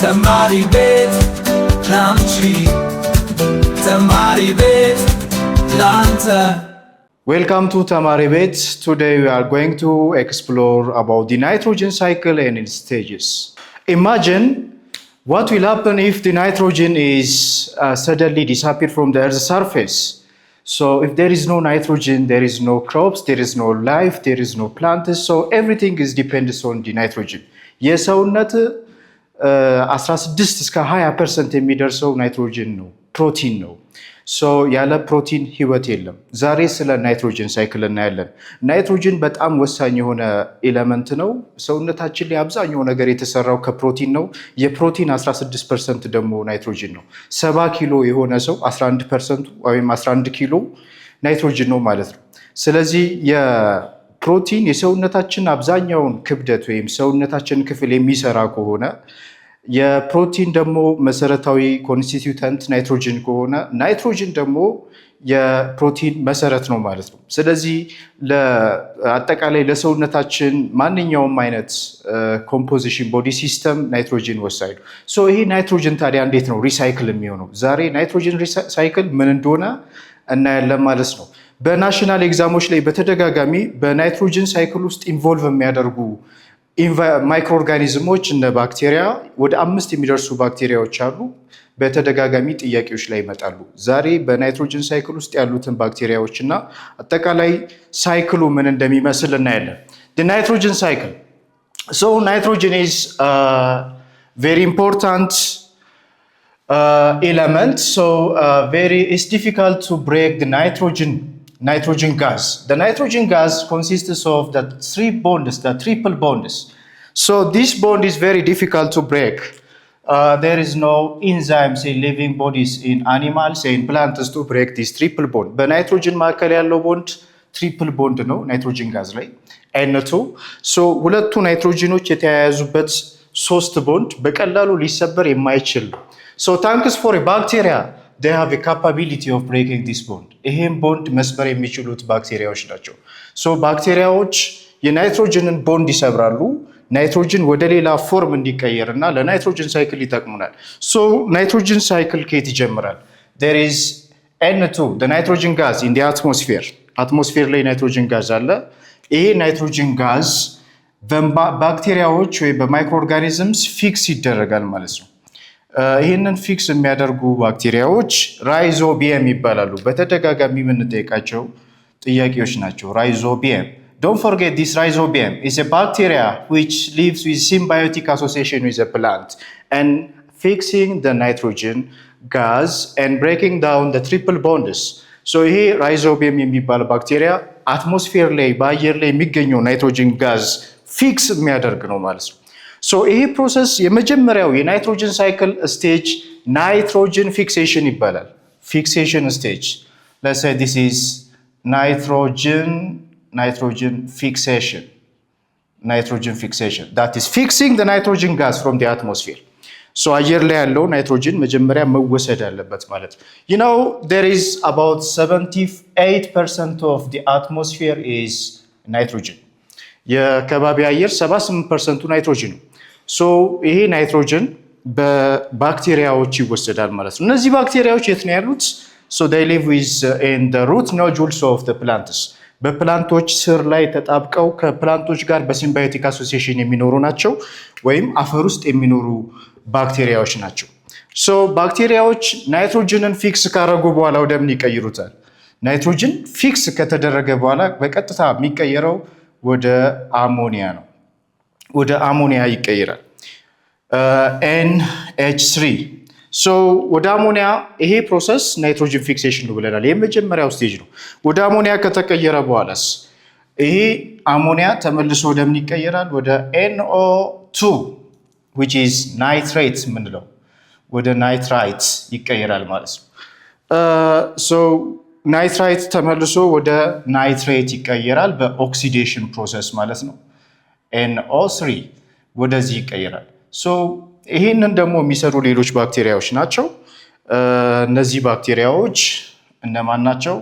ተማሪ ቤት ላንቺ፣ ተማሪ ቤት ላንተ። Welcome to ተማሪ ቤት. Today we are going to explore about the nitrogen cycle and its stages. Imagine what will happen if the nitrogen is suddenly disappear from the Earth's surface. So if there is no nitrogen, there is no crops, there is no life, there is no plants. So everything is depends on the nitrogen. የሰውነት 16 እስከ 20% የሚደርሰው ናይትሮጅን ነው፣ ፕሮቲን ነው። So ያለ ፕሮቲን ህይወት የለም። ዛሬ ስለ nitrogen cycle እናያለን። ናይትሮጅን በጣም ወሳኝ የሆነ element ነው። ሰውነታችን ላይ አብዛኛው ነገር የተሰራው ከፕሮቲን ነው። የፕሮቲን 16% ደግሞ ናይትሮጅን ነው። 70 ኪሎ የሆነ ሰው 11% ኡ ወይም 11 ኪሎ ናይትሮጅን ነው ማለት ነው። ስለዚህ የፕሮቲን የሰውነታችን አብዛኛውን ክብደት ወይም ሰውነታችን ክፍል የሚሰራ ከሆነ፣ የፕሮቲን ደግሞ መሰረታዊ constituent ናይትሮጅን ከሆነ፣ ናይትሮጅን ደግሞ የፕሮቲን መሰረት ነው ማለት ነው። ስለዚህ አጠቃላይ ለሰውነታችን ማንኛውም አይነት composition, body system ናይትሮጅን ወሳኝ ነው። So ይሄ ናይትሮጅን ታዲያ እንዴት ነው recycle የሚሆነው? ዛሬ nitrogen cycle ምን እንደሆነ እናያለን ማለት ነው። በ national exam ኦች ላይ በተደጋጋሚ በ nitrogen cycle ውስጥ involve የሚያደርጉ microorganism ኦች እነ ባክቴሪያ፣ ወደ አምስት የሚደርሱ ባክቴሪያዎች አሉ። በተደጋጋሚ ጥያቄዎች ላይ ይመጣሉ። ዛሬ በ nitrogen cycle ውስጥ ያሉትን ባክቴሪያዎች እና አጠቃላይ cycle ኡ ምን እንደሚመስል እናያለን። Nitrogen cycle. So nitrogen is very important element. So very it's difficult to break the nitrogen gas. The nitrogen gas consists of the three bonds, the triple bonds. So this bond is very difficult to break. There is no enzymes in living bodies, in animals and plants, to break this triple bond. በናይትሮጅን መካከል ያለው bond triple bond ነው nitrogen gas ላይ N2። So ሁለቱ ናይትሮጅኖች የተያያዙበት ሶስት ቦንድ በቀላሉ ሊሰበር የማይችል ነው። So thanks for bacteria, they have a capability of breaking this bond. ይሄን ቦንድ መስበር የሚችሉት ባክቴሪያዎች ናቸው። So ባክቴሪያዎች የናይትሮጅንን ቦንድ ይሰብራሉ። ናይትሮጅን ወደ ሌላ form እንዲቀየር እና ለ nitrogen cycle ይጠቅሙናል። So nitrogen cycle ከየት ይጀምራል? There is N2, the nitrogen gas in the atmosphere. Atmosphere ላይ nitrogen gas አለ። ይሄ nitrogen gas በባክቴሪያዎች ወይ በ microorganisms fix ይደረጋል ማለት ነው። ይህንን fix የሚያደርጉ ባክቴሪያዎች rhizobium ይባላሉ። በተደጋጋሚ የምንጠይቃቸው ጥያቄዎች ናቸው። Rhizobium. Don't forget, this rhizobium is a bacteria which lives with symbiotic association with a plant and fixing the nitrogen gas and breaking down the triple bonds. So ይሄ rhizobium የሚባል ባክቴሪያ atmosphere ላይ፣ በአየር ላይ የሚገኘው nitrogen gas fix የሚያደርግ ነው ማለት ነው። So ይሄ process የመጀመሪያው የ nitrogen cycle stage nitrogen fixation ይባላል። Fixation stage. Let's say this is nitrogen fixation. Nitrogen fixation, that is fixing the nitrogen gas from the atmosphere. So አየር ላይ ያለው ናይትሮጅን መጀመሪያ መወሰድ አለበት ማለት ነው። There is about 78% of the atmosphere is nitrogen. የከባቢ አየር 78% ኡ ናይትሮጅን ነው። So ይሄ ናይትሮጅን በባክቴሪያዎች ይወሰዳል ማለት ነው። እነዚህ ባክቴሪያዎች የት ነው ያሉት? So they live with in the root nodules of the plants. በ plant ኦች ስር ላይ ተጣብቀው ከ plant ኦች ጋር በ symbiotic association የሚኖሩ ናቸው፣ ወይም አፈር ውስጥ የሚኖሩ ባክቴሪያዎች ናቸው። So ባክቴሪያዎች ናይትሮጅንን fix ካረጉ በኋላ ወደ ምን ይቀይሩታል? Nitrogen fix ከተደረገ በኋላ በቀጥታ የሚቀየረው ወደ አሞኒያ ነው። ወደ አሞኒያ ይቀየራል። NH3. So ወደ አሞኒያ፣ ይሄ process nitrogen fixation ነው ብለናል። የመጀመሪያው stage ነው። ወደ አሞኒያ ከተቀየረ በኋላስ ይሄ አሞኒያ ተመልሶ ወደ ምን ይቀየራል? ወደ NO2, which is nitrate የምንለው፣ ወደ nitrite ይቀየራል ማለት ነው። So nitrite ተመልሶ ወደ nitrate ይቀየራል በ oxidation process ማለት ነው። NO3 ወደዚህ ይቀየራል። So ይሄንን ደግሞ የሚሰሩ ሌሎች ባክቴሪያዎች ናቸው። እነዚህ ባክቴሪያዎች እነማን ናቸው?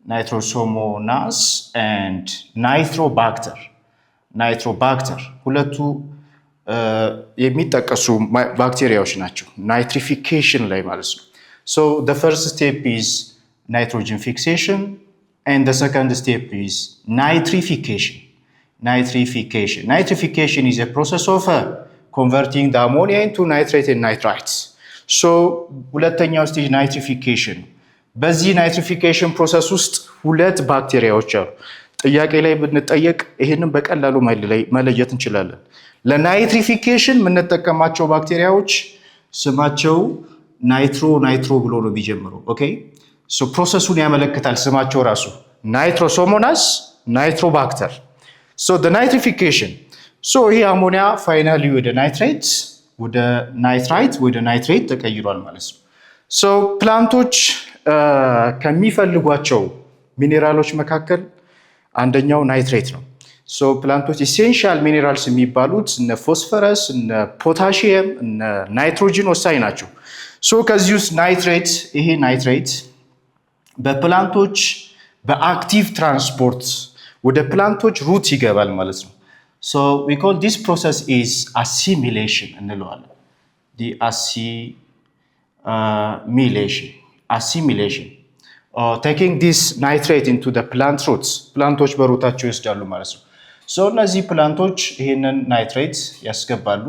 Nitrosomonas and Nitrobacter. Nitrobacter ሁለቱ የሚጠቀሱ ባክቴሪያዎች ናቸው። Nitrification ላይ ማለት ነው። So the first step is nitrogen fixation and the second step is nitrification. Nitrification. Nitrification is a process of converting the ammonia into nitrate and nitrites. So ሁለተኛው stage nitrification። በዚህ nitrification process ውስጥ ሁለት ባክቴሪያዎች አሉ። ጥያቄ ላይ ብንጠየቅ ይህንን በቀላሉ መለየት እንችላለን። ለ nitrification የምንጠቀማቸው ባክቴሪያዎች ስማቸው nitro nitro ብሎ ነው የሚጀምረው። Okay, so process ኡን ያመለክታል ስማቸው ራሱ Nitrosomonas፣ Nitrobacter። So nitrification, so ይሄ ammonia finally ወደ nitrate፣ ወደ nitrite፣ ወደ nitrate ተቀይሯል ማለት ነው። So plant ኦች ከሚፈልጓቸው ሚኔራሎች መካከል አንደኛው nitrate ነው። So plant ኦች essential minerals የሚባሉት እነ ፎስፈረስ፣ እነ ፖታሽየም፣ እነ ናይትሮጅን ወሳኝ ናቸው። So ከዚህ ውስጥ nitrate፣ ይሄ nitrate በ plant ኦች በ active transport ወደ plant ኦች root ይገባል ማለት ነው። So we call this process is assimilation እንለዋለን። The assimilation, taking this nitrate into plant roots፣ plant ኦች በ root ኣቸው ይወስዳሉ ማለት ነው። So እነዚህ plant ኦች ይህንን nitrate ያስገባሉ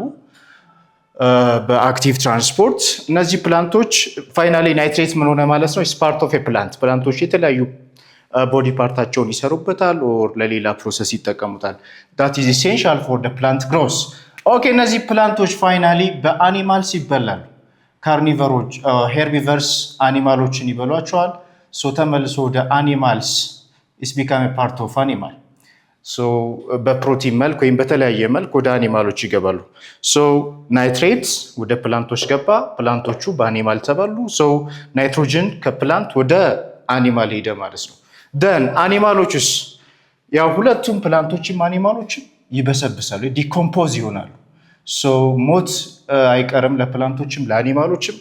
በ active transport። እነዚህ plant ኦች finally nitrate ምን ሆነ ማለት ነው? Part of plant። Plant ኦች የተለያዩ body part ኣቸውን ይሰሩበታል or ለሌላ process ይጠቀሙታል። That is essential for plant growth። Okay, እነዚህ plant ኦች finally በ animals ይበላሉ። Carnivore ኦች፣ herbivores animal ኦችን ይበሏቸዋል። So ተመልሶ ወደ animals is become part of animal፣ በፕሮቲን መልክ ወይም በተለያየ መልክ ወደ animal ኦች ይገባሉ። So nitrate ወደ plant ኦች ገባ፣ plant ኦቹ በ animal ተበሉ። So nitrogen ከ plant ወደ animal ሄደ ማለት ነው። Then animal ኦችስ? ያው ሁለቱም plant ኦችም animal ኦችም ይበሰብሳሉ፣ decompose ይሆናሉ። ሞት አይቀርም ለፕላንቶችም ለአኒማሎችም።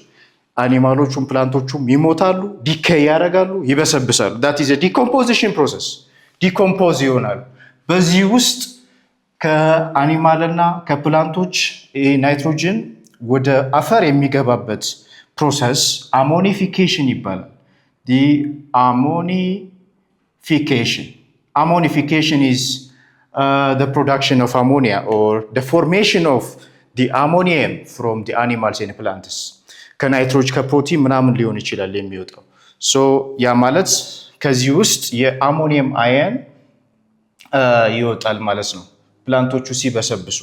አኒማሎቹም ፕላንቶቹም ይሞታሉ፣ decay ያደርጋሉ፣ ይበሰብሳሉ። That is decomposition process፣ decompose ይሆናሉ። በዚህ ውስጥ ከ animal ና ከ plant ኦች ናይትሮጅን ወደ አፈር የሚገባበት process ammonification ይባላል። Ammonification. Ammonification is the production of ammonia or the formation of the ammonium from the animals and plants። ከናይትሮጅ ከፕሮቲን ምናምን ሊሆን ይችላል የሚወጣው። So ያ ማለት ከዚህ ውስጥ የ ammonium ion ይወጣል ማለት ነው plant ኦቹ ሲበሰብሱ።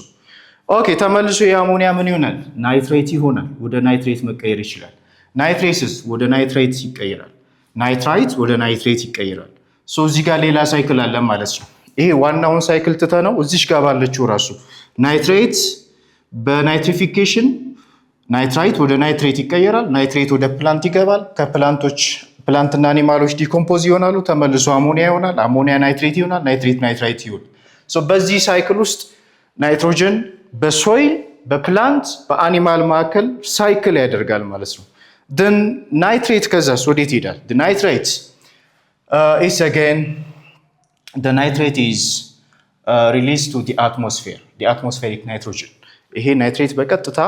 Okay, ተመልሶ የአሞኒያ ምን ይሆናል? Nitrate ይሆናል። ወደ nitrate መቀየር ይችላል። Nitrates ወደ nitrite ይቀየራል። Nitrite ወደ nitrate ይቀየራል። So እዚህ ጋር ሌላ cycle አለ ማለት ነው። ይሄ ዋናውን cycle ትተነው እዚች ጋር ባለችው ራሱ nitrate በ nitrification nitrite ወደ nitrate ይቀየራል። Nitrate ወደ plant ይገባል። ከ plant ኦች plant ና animal ኦች decompose ይሆናሉ። ተመልሶ አሞኒያ ይሆናል። Ammonia nitrate ይሆናል። Nitrate nitrite ይሆናል። በዚህ cycle ውስጥ ናይትሮጅን በ soil፣ በ plant፣ በ animal መካከል cycle ያደርጋል ማለት ነው። Then nitrate ከዛስ ወዴት ይሄዳል? Nitrate is again, the nitrate is released to the atmosphere, the atmospheric nitrogen። ይሄ nitrate በቀጥታ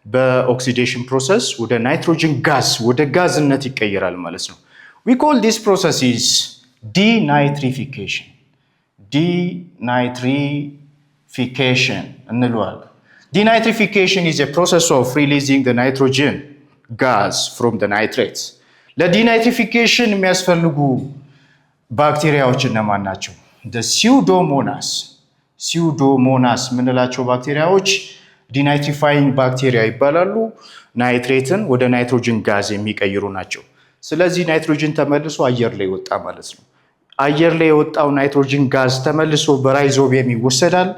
በ oxidation process ወደ nitrogen gas፣ ወደ ጋዝነት ይቀየራል ማለት ነው። We call this process is denitrification። Denitrification እንለዋለን። Denitrification is process of releasing nitrogen gas from nitrate። ለ denitrification የሚያስፈልጉ ባክቴሪያዎች እነማን ናቸው? Pseudomonas። Pseudomonas የምንላቸው ባክቴሪያዎች denitrifying bacteria ይባላሉ። Nitrate ን ወደ nitrogen gas የሚቀይሩ ናቸው። ስለዚህ ናይትሮጅን ተመልሶ አየር ላይ ወጣ ማለት ነው። አየር ላይ የወጣው nitrogen gas ተመልሶ በ rhizobium ይወሰዳል፣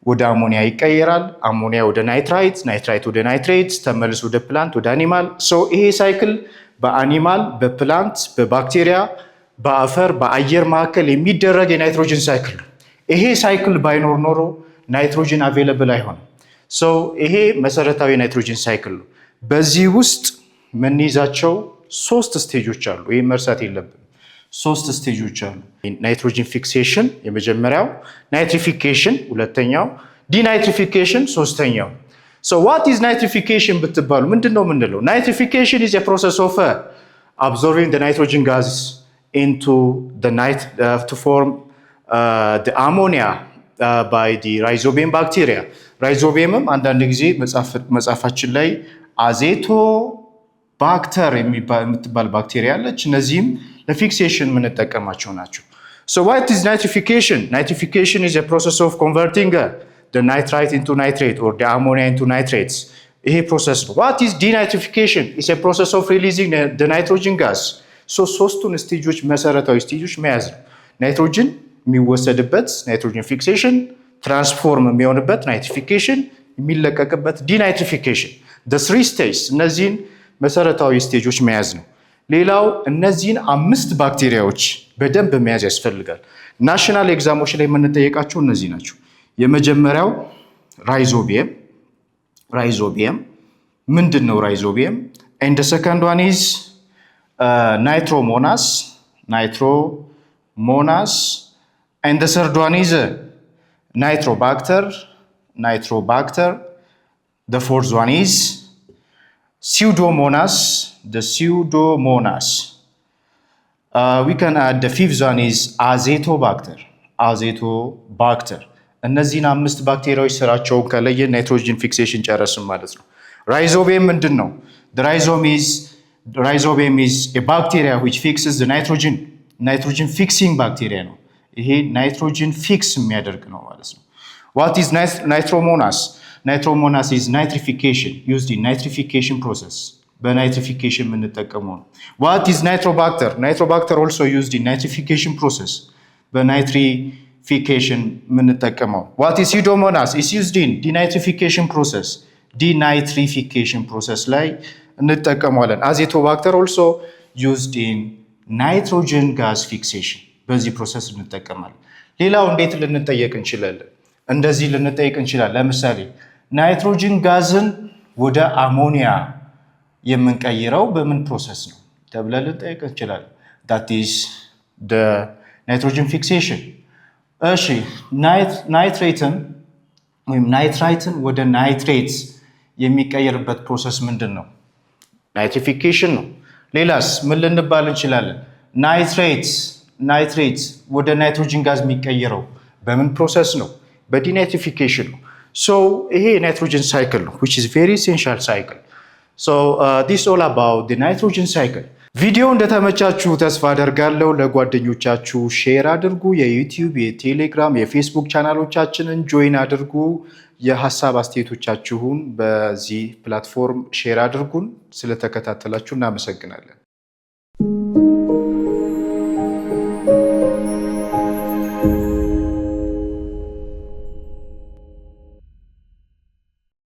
ወደ አሞኒያ ይቀየራል። አሞኒያ ወደ nitrite፣ nitrite ወደ nitrate፣ ተመልሶ ወደ plant፣ ወደ animal። So ይሄ cycle በ animal፣ በ plant፣ በባክቴሪያ፣ በአፈር፣ በአየር መካከል የሚደረግ የ nitrogen cycle ነው። ይሄ cycle ባይኖር ኖሮ nitrogen available አይሆንም። So ይሄ መሰረታዊ የ nitrogen cycle ነው። በዚህ ውስጥ የምንይዛቸው ሶስት stage ኦች አሉ። ይህ መርሳት የለብንም። ሶስት stage ኦች አሉ። Nitrogen fixation የመጀመሪያው፣ nitrification ሁለተኛው፣ Denitrification ሶስተኛው። So what is nitrification ብትባሉ ምንድን ነው የምንለው? Nitrification is process of absorbing the nitrogen gas into the to form the ammonia by the Rhizobium bacteria. Rhizobium ም አንዳንድ ጊዜ መጽሐፋችን ላይ Azotobacter የምትባል ባክቴሪያ አለች። እነዚህም ለ fixation የምንጠቀማቸው ናቸው። So what is nitrification? Nitrification is a process of converting the nitrite into nitrate or the ammonia into nitrates. ይሄ process ነው። What is denitrification? It's a process of releasing the nitrogen gas. So ሶስቱን stage ኦች፣ መሰረታዊ stage ኦች መያዝ ነው። ናይትሮጅን የሚወሰድበት nitrogen fixation፣ transform የሚሆንበት nitrification፣ የሚለቀቅበት denitrification። The three stages፣ እነዚህን መሰረታዊ stage ኦች መያዝ ነው። ሌላው እነዚህን አምስት ባክቴሪያዎች በደንብ መያዝ ያስፈልጋል። National exam ኦች ላይ የምንጠየቃቸው እነዚህ ናቸው። የመጀመሪያው Rhizobium። Rhizobium ምንድን ነው? Rhizobium, and second one is Nitrosomonas, Nitrosomonas, and third one is Nitrobacter, Nitrobacter, the fourth one is Pseudomonas, the Pseudomonas. We can add the fifth one is Azotobacter, Azotobacter. እነዚህን አምስት ባክቴሪያዎች ስራቸውን ከለየን nitrogen fixation ጨረስን ማለት ነው። Rhizobium ምንድን ነው? Rhizobium is bacteria which fixes nitrogen, nitrogen fixing bacteria ነው። ይሄ nitrogen fix የሚያደርግ ነው ማለት ነው። What is Nitrosomonas? Nitrosomonas is nitrification, used in nitrification process፣ በ nitrification የምንጠቀመው ነው። What is Nitrobacter? Nitrobacter also used in nitrification process፣ በ nitrification የምንጠቀመው። What is Pseudomonas? Is used in denitrification process፣ denitrification process ላይ እንጠቀመዋለን። Azotobacter also used in nitrogen gas fixation፣ በዚህ process እንጠቀማለን። ሌላው እንዴት ልንጠየቅ እንችላለን? እንደዚህ ልንጠየቅ እንችላለን። ለምሳሌ nitrogen gas ን ወደ አሞኒያ የምንቀይረው በምን process ነው ተብለን ልንጠየቅ እንችላለን። That is nitrogen fixation። እሺ፣ nitrate ን ወይም nitrite ን ወደ nitrate የሚቀየርበት process ምንድን ነው? Nitrification ነው። ሌላስ ምን ልንባል እንችላለን? Nitrate ወደ nitrogen gas የሚቀየረው በምን process ነው? በ denitrification ነው። So ይሄ የ nitrogen cycle ነው, which is very essential cycle. So this all about the nitrogen cycle. ቪዲዮ እንደተመቻችሁ ተስፋ አደርጋለሁ። ለጓደኞቻችሁ share አድርጉ። የ YouTube፣ የቴሌግራም፣ የፌስቡክ ቻናሎቻችንን join አድርጉ። የሀሳብ አስተያየቶቻችሁን በዚህ platform share አድርጉን። ስለተከታተላችሁ እናመሰግናለን።